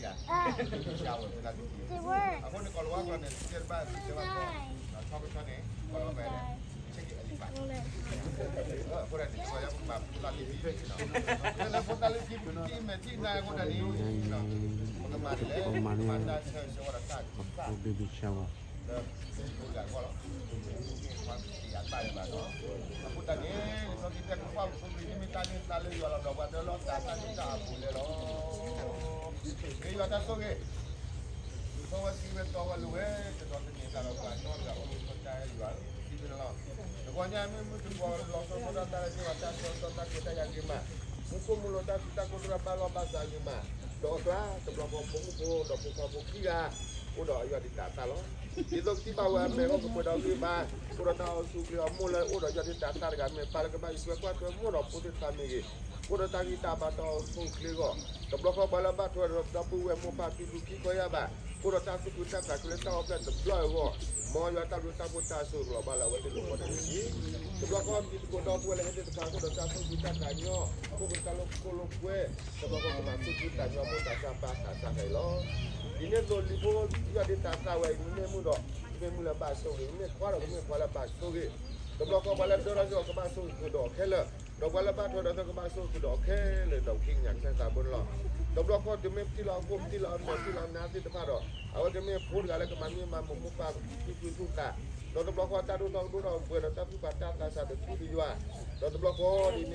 အဃိန့ၣ် ကီၢ်လၤဝါကျိာ်န့ၣ် တဘၣ်သ့ၣ်တဘၣ်ကီၢ်, ဆီကဆီန့ၣ် ကီၢ်လၤဝါကျိာ်န့ၣ် ဆ့က့အလံပၣ်, အဃိန့ၣ် ပကဘၣ်ဖိသၣ်လၢခံ, လၢဖိသၣ်လၢခံ ပကထံၣ်မဲာ်ထံၣ်နါအဃိန့ၣ် ပကမၤဒ်လဲၣ်, ပကမၤတၢ်ဆၢဂ့ၤဆၢဝါဒီးတၢ် လၢပကဂၤဂီၢ်လီၤ, ပကမ့ၢ်ခွါကယၤဘၣ်လၢၤဘၣ်လီၤ. အဃိသတးန့ၣ် လံာ်စီဆှံတဲ ပကွၢ်ပဖိပလံၤ မ့ၢ်တၢ်န့ၢ်သါလၢယွၤလီၤ, ဒီးပှၤတၢ်လီၢ်သးတၢ်ဒုးတၢ်အပူၤလဲလီၤ. မ့ၢ်ယွၤတၢ်ဆိၣ်ဂ့ၤ ဆိၣ်ဝဲစံးဝဲတီဝဲလိၤဝဲ, တဒီတန့ၢ်သးဒီးပှၤနီတဂၤ အိၣ်လၢကစၢ်ယွၤစံးန့ၣ်လီၤ. တဂီၤညါမ့ၢ်မုၢ်တဂီၤလီၤဆီဒၣ်တၢ်လၢ မ့ၢ်ပှၤတၢ်ဆၢကတီၢ်တၢ်ခွဲးတၢ်ယာ်ဂ့ၤမး, မူခိၣ်မူလိၤတၢ်ထူးတၢ်ကိၢ်တရၢ်ဘၣ်လီၢ်ဘၣ်စးဂ့ၤမး, ဒီးအကျါ တဘျီဃီဖိမုၣ်ဖိဒီးဖိခွါဖိခံဂၤ အိၣ်ဒီးယွၤဒ်တၢ်သးလီၤ. ဒ်သိးကသံၣ်ဘၣ်ဝဲအမဲာ်ဂီၢ်ကပှဲၤဒီးဂ့ၤဘၣ်, အိၣ်ဒီးတၢ်အိၣ်ဆူၣ်အိၣ်ချ့အမိၢ်လၢအိၣ်ဒီးယွၤဒ်တၢ်သးတဂၤမ့ၢ်ပၢ်လၢကဘၣ်ယွၤကွၢ်ထွဲမိၢ်ဒီးဖိသ့ၣ်တဖၣ်မ့ၢ်ဂ့ၤ, အိၣ်ဒီးတၢ်ဂံၢ်တၢ်ဘါတၢ်အိၣ်ဆူၣ်အိၣ်ချ့အဂီၢ်, တဘျီဃီပှၤလၢဘၣ်ထွဲဒီးဒီပုၢ်ဝဲၢ်မိၢ်ပၢ်ဖံဖုခံကီၢ်ယၢ်ဘၣ်, အိၣ်ဒီးတၢ်သူၣ်ခုသးခုလၢတၢ်အိၣ်ဖျဲၣ်တဘျီအဂီၢ်, မ်ယွၤတၢ်ဘျုးတၢ်ဖှိၣ်တၢ်ဆိၣ်ဂ့ၤကလီၤဘၣ်လၢအဝဲသ့ၣ်လၢပီၢ်န့ၣ်တက့ၢ်. တဘျီဃီတံၤသကိးဒီပုၢ်ဝဲၢ်လၢဟဲသ့ၣ်တဖၣ် အိၣ်ဒီးတၢ်သူၣ်ခုသးခုညီ, အိၣ်ဒီးတၢ်လိာ်ခိၣ်လိာ်ကွဲ, တဘျီဃီကမၤသူၣ်ခုသးညီဖိသးစၢ်ဘၣ်သးစၢ်ခဲအံၤလီၤ. ဒ်န့ၣ်အသိးလံာ်ဖိယွၤဒ်တၢ်သးဝဲအံၤ မ့မ့ၢ်မုၢ်ဒီး မ့ၢ်မုၢ်လၢဘၣ်ဆိၣ်ဂ့ၤ, မ့ၢ်ခွါဒီးကမ့ၢ်ခွါလၢဘၣ်ဆိၣ်ဂ့ၤ, တဘျီဃီပှၤလၢဒၢထီၣ်စ့ၢ်ကီးကဘၣ်ဆိၣ်ဂ့ၤကဒီးခဲလၢာ်, ဒီးပှၤလၢဘၣ်ထွဲဒီးသၢကဘၣ်ဆိၣ်ဂ့ၤကဒီးခဲလၢာ် ဒီးပသ့ၣ်ညါကစၢ်သးဘိန့ၣ်လီၤ. တဘျီဃီတုၤမ့ၢ်ပထံၣ်လီၤအခိၣ်ပထံၣ်လီၤအမဲာ်ထံၣ်လီၤနါသ့ၣ်တဖၣ်ဒီး အဝဲကမ့ၢ်ဖိတဂၤလၢကမၤမံမၤမုာ်မိၢ်ပၢ်ဖံဖုသူၣ်သး, ဒီးတဘျီဃီတၢ်ဒိၣ်ထီၣ်ကဒိၣ်ထီၣ်ပှဲၤဒီးတၢ်သူၣ်ဖးတၢ်သးစၢ်တသူၣ်တယွၤ, ဒီးတဘျီဃီဒ်န့ၣ်အသိး အဝဲအိၣ်မူကဲထီၣ်က့ၤတၢ်လုၢ်တၢ်ပှ့ၤဒိၣ်လၢထံကီၢ်ဒီးပှၤကလုာ်ဂီၢ်ခိၣ်နၢ်ဂီၢ်လၢတၢ်ခဲလၢာ်အဖီခိၣ်န့ၣ်လီ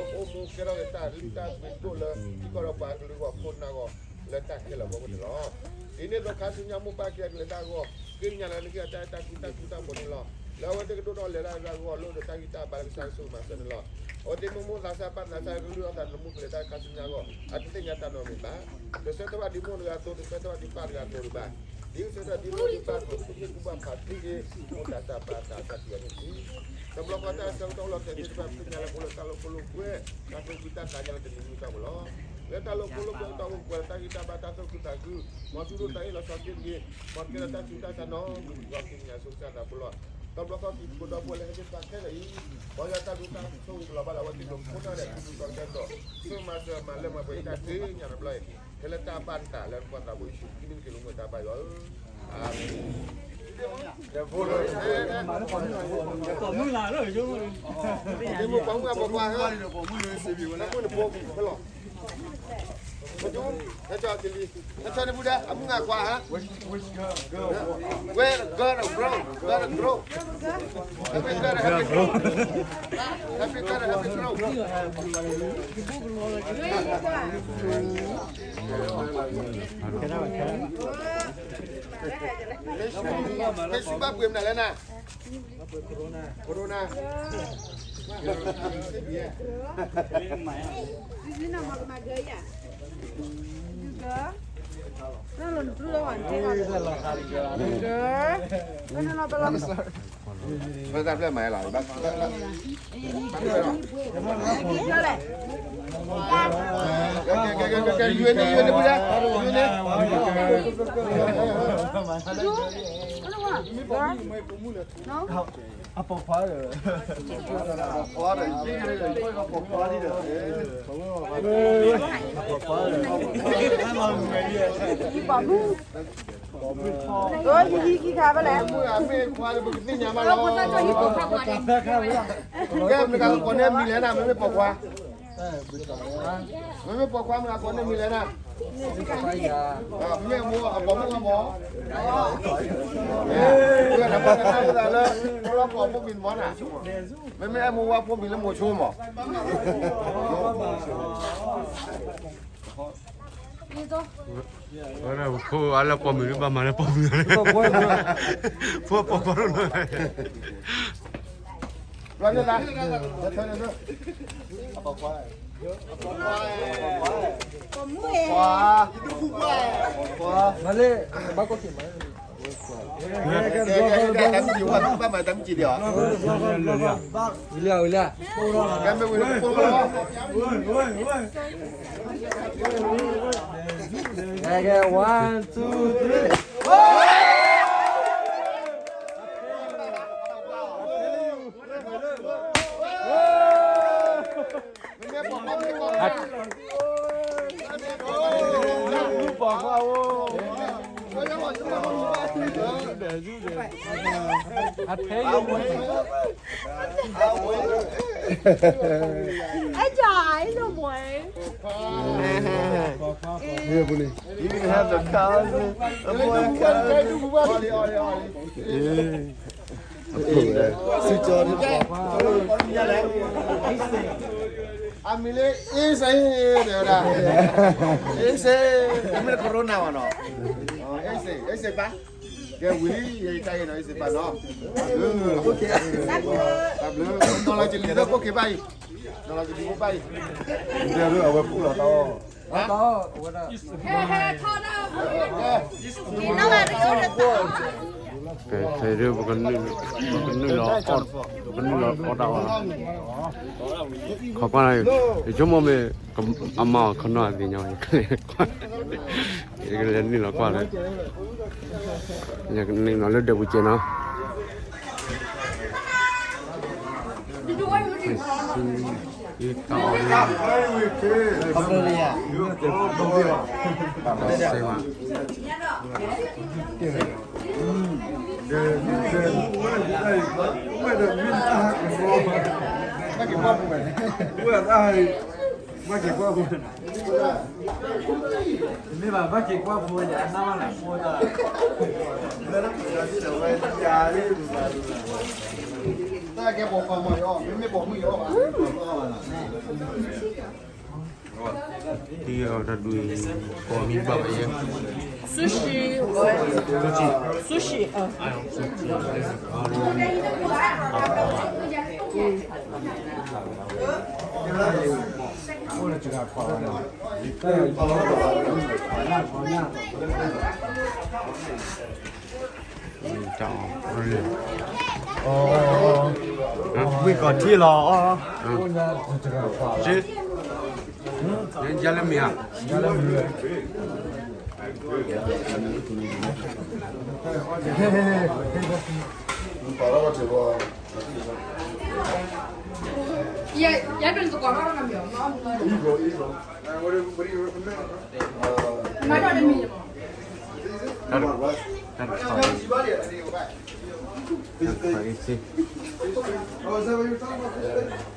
ၤ. ဒ်န့ၣ်အသိးခါဆူညါမိၢ်ပၢ်ခံဂၤကလဲၤတၢ်အဂီၢ် ဃ့ကညးလၢနက့ၤအတၢ်အဲၣ်တၢ်ကွံတၢ်ထူတၢ်ဖိန့ၣ်လီၤ. လၢအဝဲသ့ၣ်ကဒိၣ်ထီၣ်လဲၤတၢ်အဂီၢ် လိၣ်ဒီးတၢ်ဂံၢ်တၢ်ဘါလၢကစၢ်ယ့ၣ်ၡူးမၤစၢၤန့ၣ်လီၤ. အဝဲသ့ၣ်မိၢ်မိၢ်သးစၢ်ပၢ်သးစၢ်ကလုၢ်အီၣ်သးသမူကလဲၤတၢ်ခါဆူညါအဂီၢ် အတသ့ၣ်ညါတၢ်နီတမံၤဘၣ်. တဆၢထၢၣ်ဘၣ်ဒ်မိၢ်တဂၤအသိး တဆၢထၢၣ်ဘၣ်ဒ်ပၢ်တဂၤအသိးဒံးဘၣ်. ဒ်ကဆၢထၢၣ်ဒ်မိၢ်ဒ်ပၢ်အသိး ပကကူၣ်ဘၣ်ဖးသံက့ၤ မိၢ်သးစၢ်ပၢ်သးစၢ်ခံဂၤန့ၣ်တက့ၢ်. တဘျီဃီတၢ်ဆၢကတီၢ်လီၤတဲာ်သ့ၣ်တဖၣ် ပသ့ၣ်ညါလၢပအိၣ်လၢတၢ်လိာ်ခိၣ်လိာ်ကွဲ တၢ်သူၣ်ခုသးခုညါလၢတနံၤမံၤတီၢ်ပူၤလီၤ. လၢတၢ်လိာ်ခိၣ်လိာ်ကွဲတီၢ်ပူၤ ပှဲၤဒီးတၢ်ဂံၢ်တၢ်ဘါတၢ်သူၣ်ခုသးခု, မ်သုဒိၣ်တၢ်အ့ၣ်လိာ်ဆိးက့တဂ့ၤ, မ်ကဲထီၣ်တၢ်ဆူးတၢ်ဆါနီတမံၤ ကစၢ်သးဘိလီၤ. တဘျီဃီတံၤသကိးဒီပုၢ်ဝဲၢ်လၢဟဲသ့ၣ်တဖၣ်ခဲလၢာ်အံၤ, မ်ယွၤတၢ်ဘျုးတၢ်ဆိၣ်ဂ့ၤကလီၤဘၣ်လၢအဝဲသ့ၣ်တဖၣ်ကိးနီၢ်ဒဲး ဒ်သိးကဲသိး ဆိၣ်မၤစၢၤမၤလၢမၤပှဲၤတၢ်သ့ၣ်ညါတဘျီအံၤ ဖဲလၢတၢ်ဘၣ်နသးလၢပှၤသးဘိယ့ၣ်ၡူးခရံာ်မံၤတက့ၢ် လၢမူတၢ်ဘါယွၤဧၢ, အၤမ့ၣ်. မ့ၢ်ပှၤမုၣ်အဖိခွါဧၢ, မုၣ်နဖိဖဲလီၤ, ဟဲကၠီကလံၤ, ဟဲကၠီန့ၣ်ဘူးဒဲး အမုၢ်ဂၤခွါဧၢ, where the girl, the girl, girl, the girl, happy girl, happy girl, happy girl, happy girl. လၢဆူဘၣ်ပှ့ၤမနုၤလဲၣ်နၤ, Corona. ဘၣ်တၢ်ဖျဲၣ်မၤလီၤ, ဘၣ်, ဘၣ်, ဘၣ်, ဘၣ်, ဘၣ်, ကဲ, ကဲ, ကဲ, ကဲ, ကဲ, ယွၤန့ၣ်, ယွၤန့ၣ်ဘူးဒဲး, ယွၤန့ၣ်. အပိာ်ခွါဒီး, အပိာ်ခွါဒီး, အပိာ်ခွါဒီး, အပိာ်ခွါဒီး, ယဟံးခံခါဖဲလဲၣ်, မ့ၢ်ခွါဒီးပကသ့ၣ်ညါဘၣ်လီၤ, ကဲ, မ့ၢ်ကကိးန့ၢ်မံၤလဲၣ်နၤ, မ့မ့ၢ်ပိာ်ခွါ, မ့မ့ၢ်ပိာ်ခွါမ့ၢ်အကိးန့ၢ်မံၤလဲၣ်နၤ, မ့မ့ၢ်အမိၢ်အပိာ်မုၣ်မၢ်, မ့ၢ်နပှၤကနၣ်ဝဲဒၣ်လၢ လၢပိာ်မုၣ်မံၤမၢ်နၤ, မ့မ့ၢ်အဲၣ်မိၢ်ဝါဖိမံၤလၢမိၤဆိမၢ်. ဝဲဒၣ်ဖိအါလၢပိာ်မုၣ်လၢဘၣ်မၤလၢပိာ်မုၣ်, ဖိပိာ်ခွါလၢ, ဘျီန့ၣ်သး, မၤလၢ, ဘၣ်ကိးက့ၤမၤလၢ, ဝံၤလံ, ဝံၤလံ, ကဲ, one, two, three. မ့မ့ၢ်ပိာ်ခွါ, မ့မ့ၢ်ပိာ်ခွါ, မ့မ့ၢ်ပိာ်ခွါ, I tell you. I die, little boy. Yeah, boy. You can have the cousin, the boy cousin. Yeah. အမံၤလၢ အ့စ့ တဲဝဲဒၣ် အ့စ့ အမ့ၢ် corona ဘၣ်နီၤ အ့စ့ အ့စ့ပၢ် ကဲဝံၤလံ ယတၢ်ဂ့ၢ်နီၤ အ့စ့ပၢ်နီၤ တၢ်ဘျုး နီၤလီၤကလံၤလၢကိးက့ၤဘၣ်အံၤ နီၤလီၤကလံၤဘၣ်အံၤ တဲလၢအဝဲပူၤလီၤတၢ်အီၣ် ဖဲဒၣ် ပကနုာ်လီၤအီၣ် ပကနုာ်လီၤအီၣ်တၢ်အီၣ်လီၤ ခီကွၢ် ယဆိကမိၣ်မ့ၢ် အမါအီၤခီနီၢ်အသ့ၣ်ညါ ယကလဲၤနုာ်လီၤကွၢ်လၢ ယကနုာ်လီၤလၢဒၢးပူၤစဲးနီၤ တၢ်အီၣ် မ့ၢ်ဘၣ် ဘၣ်က့ၤကွၢ်ဖိဒီး အနၢ်ဘၣ်လၢဖိဒီး တၢ်ကဲပိာ်ခွါမီၤယီၤ မ့မ့ၢ်ပိာ်မုၣ်ယီၤဘၣ် ဒီးဒုး ကိးမံၤဘၣ်ဘၣ်ယဲ sushi, sushi, sushi, အ တၢ်အီၣ် ဝံၢ်ကီၢ်ထံလီၤအီၤ ယလၢမ့ၢ်ဧါ တၢ်တခါ တၢ်တခါအံၤစ့ ခီနီ ခီနီဒီး ကဘၣ် ကဘၣ်တူၢ်ဒီးယၤ အဲ နံၤလၢက့ၤဒံ ဒီ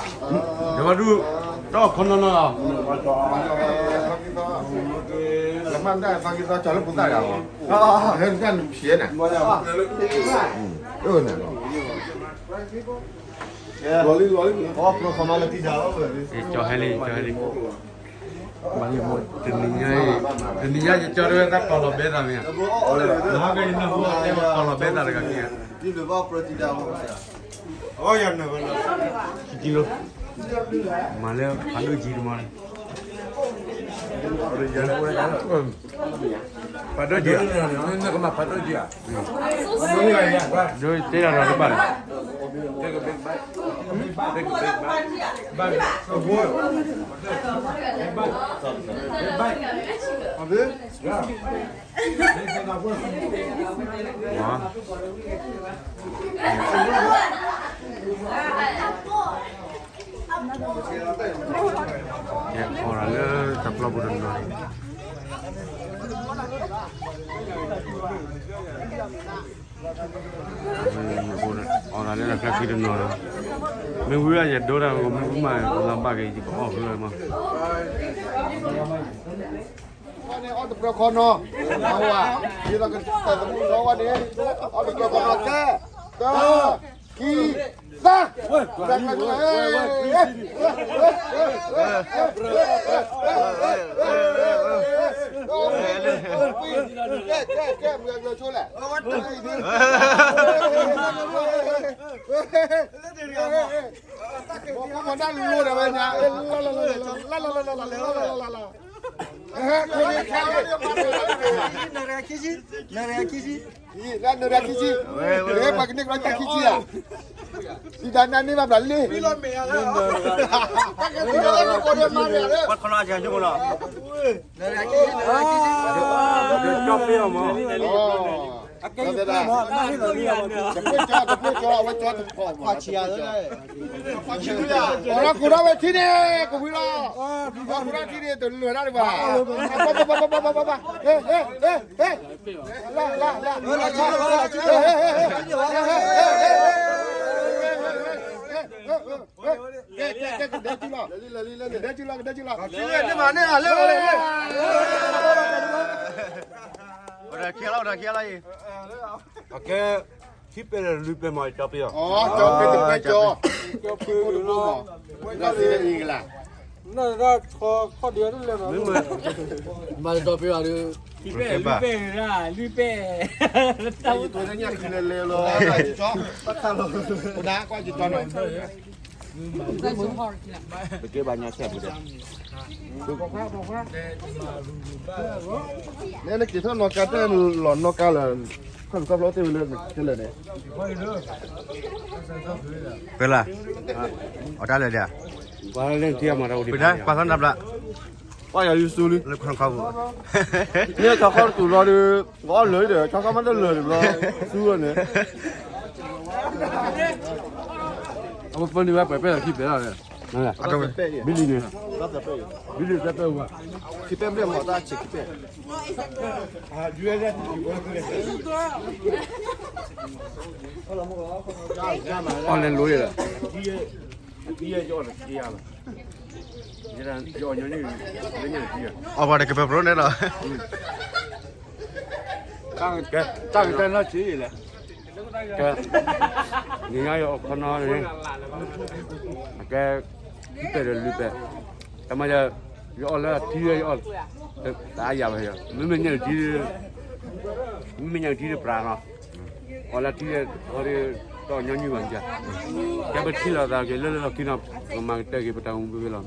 းဘၣ်ဒုး တၢ်ခီနီနီလီၤ လၢမ့ၢ်တၢ်သးက့ၤသးကၠီလၢပူၤသၣ်ယၤလီၤ ဟဲတၢ်နဖျဲးန့ၣ် အၢန့ၣ်လီၤ ကၠီဟဲလံ ကၠီဟဲလံ တနံၤညါအံၤ တနံၤညါယကၠီတဲဝဲတၢ်ကီၤလီၤဘဲသးမ့ၢ်ဧါ နဟဲက့ၤနၢ်ဟူတဲဝဲကီၤလီၤဘဲသးတဂၤမ့ၢ်ဧါ ကံလိ မၤလၢဖးဒိၣ်ကံတမီၤန့ၣ် ဖးဒိၣ်ကံဧါ နကမၤဖးဒိၣ်ကံဧါ ဒိၣ်တဲလီၤဒီးတဘၣ်လၢ အီၣ်ရၤလၢတၢ်ပျီပူၤတနီၤ အီၣ်ရၤလၢတၢ်ကျဲခံတနီၤလီၤ မ့ၢ်ဝံၤဝဲယဒိတၢ် မ့ၢ်ဝံၤမးလီၤဘၣ်က့ၤ ယကအီၣ်ဖဲလၢမး အီၣ်တပြၢခီနီၤ အဝဲ ဒ်သိးကတၢၢ်သမူလီၤဝဲန့ၣ် အီၣ်တပြၢခီနီၤ တၢ တၢ ခံ သၢ ကဲ ကဲ ကဲ မုၢ်အကျိၤဆိလဲၣ် မ့ၢ်တၢ်လိၤဒၣ်ဝဲညါ လၢလၢလၢလၢလၢလၢလၢလၢလၢလၢလၢလၢ နရခံဆံ, နရခံဆံ, နရခံဆံ, ပှၤကန့ၢ်ကလီတၢ်ခံဆံဧါ, ဒ်တၢ်နါန့ၢ်ဘၣ်ဘျးလံ, ပှၤခီလီၤအစှၤညိလီၤ, နရခံဆံ, နရခံဆံ, ကၠီပ့အီၤမး, တပှ့ၤကၠီ, တပှ့ၤကၠီ, အဝဲကၠီတဖီမး, အိၣ်ဒီးခိးဒီးဝဲထံန့ၣ် ကဝံၤလီၤ, ခိးဒီးထံန့ၣ်တလၢာ်ဒၣ်ဒံးဘၣ်, လၢ လၢ လၢ လၢ ကဒဲကလီၤ, ကဒဲကလီၤ, ကဒဲကလီၤ, ကဒဲကလီၤ, ဝဲဒၣ်ခံလီၤ, ဝဲဒၣ်ခံလီၤအံၤ, အကဲ, ခံပဲာ်ဒီးလွံၢ်ပဲာ်မး ကၠီပ့အီၤ, ကၠီပ့တပဲကၠီ, ကၠီပ့တဘိမး, ဝဲဒၣ်သ့ၣ်အံၤကလၢ်, မၤတဒီးပ့အီၤဒီး, လွံၢ်ပဲာ်, လွံၢ်ပဲာ်, လွံၢ်ပဲာ်, တၢ်ယတိၤလၢညၣ်ခံလဲၤလဲၤလီၤ, ဘၣ်ခါလီၤ, ကဒါကွၢ်ယတိၤနီၤ ပကဲဘၣ်ညါဆဲးပူၤဒီး, နဲနက့ၤထီၣ်နီၢ်ကါတဲလီၤနီၢ်ကါလၢ, ခီၣ်ခီၣ်ဖျီတဲဝဲလၢကလဲၣ်န့ၣ်, ပလၢ, အတၢ်လဲၤဒၣ်, ပှၤလၢထံအမၤတၢ်အိၣ်ဒံး, ပှၤသီနဘျး, ပှၤယၤယစုလံ, လၢခီၣ်ခီၣ်ပူၤ, မ့ၢ်ဆီခီတတူၢ်လီၤဒီး, ကအီၣ်လၢာ်ဒီး ဆီခီမးတလၢာ်န့ၣ်ဘျီ, သူဝဲန့ၣ် အဝဲပၢနုာ်ဝဲပှဲၤပဲၣ်လီၤခံပဲၣ်လီၤ, ဘံလံန့ၣ်, ဘံလံသၢပဲၣ်ဝဲ, ခံပဲၣ်ဘျဲၣ်မီၤတၢ်ဆံးခံပဲၣ်, အီၣ်လဲၤလိၤဒီး, အီၣ်ပှၤတကပၤပရိန့ၣ်လီၤ, တၢ်ကတၢၢ်နီၢ်ဆံးလဲၣ်, ကဲ, နံၤညါယအီၣ်ခီနီန့ၣ်, အကဲ, ခံပဲာ်ဒီးလွံၢ်ပဲာ်, တမ့ၢ်, ယအီၣ်လၢအထံယအီၣ်, တအါယၤဘၣ်, မ့မ့ၢ်ညၣ်တထံ, မ့မ့ၢ်ညၣ်တထံတပြးနီၤ, အီၣ်လၢထံ, တအီၣ်ညီနုၢ်ဘၣ်, ကဲပထံၣ်လိာ်သးက့ၤလၢလၢလီၢ်ခံနီၤ, ပမၤကတၢၢ်က့ၤပတၢ်မူပဂ့ၢ်လီၤ.